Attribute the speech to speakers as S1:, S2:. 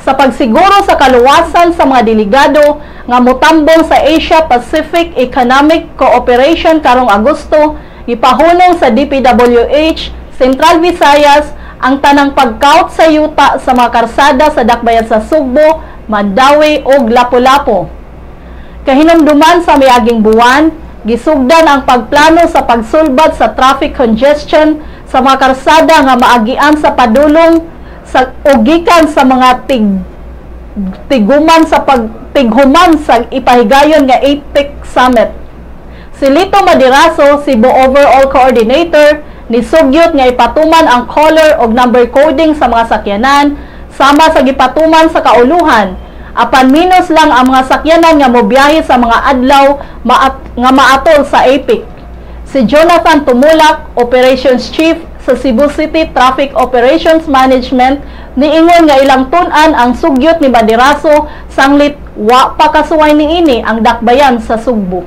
S1: Sa pagsiguro sa kaluwasan sa mga delegado nga motambong sa Asia Pacific Economic Cooperation karong Agosto, gipahunong sa DPWH Central Visayas ang tanang pagkawat sa yuta sa mga karsada sa dakbayan sa Sugbo, Mandaue ug Lapu-Lapu. Kahinumduman sa miaging buwan, gisugdan ang pagplano sa pagsulbad sa traffic congestion sa mga karsada nga maagian sa padulong sa o gikan sa mga tiguman sa pagtighuman sa ipahigayon nga APEC Summit. Si Lito Madiraso, Cebu Overall Coordinator, nisugyot nga ipatuman ang color og number coding sa mga sakyanan sama sa gipatuman sa kauluhan. Apan minus lang ang mga sakyanan nga mobiyahe sa mga adlaw nga maatol sa APEC. Si Jonathan Tumulak, Operations Chief sa Cebu City Traffic Operations Management, niingon nga ilang tun-an ang sugyot ni Madiraso sanglit wa pa kasuway niini ang dakbayan sa Sugbo.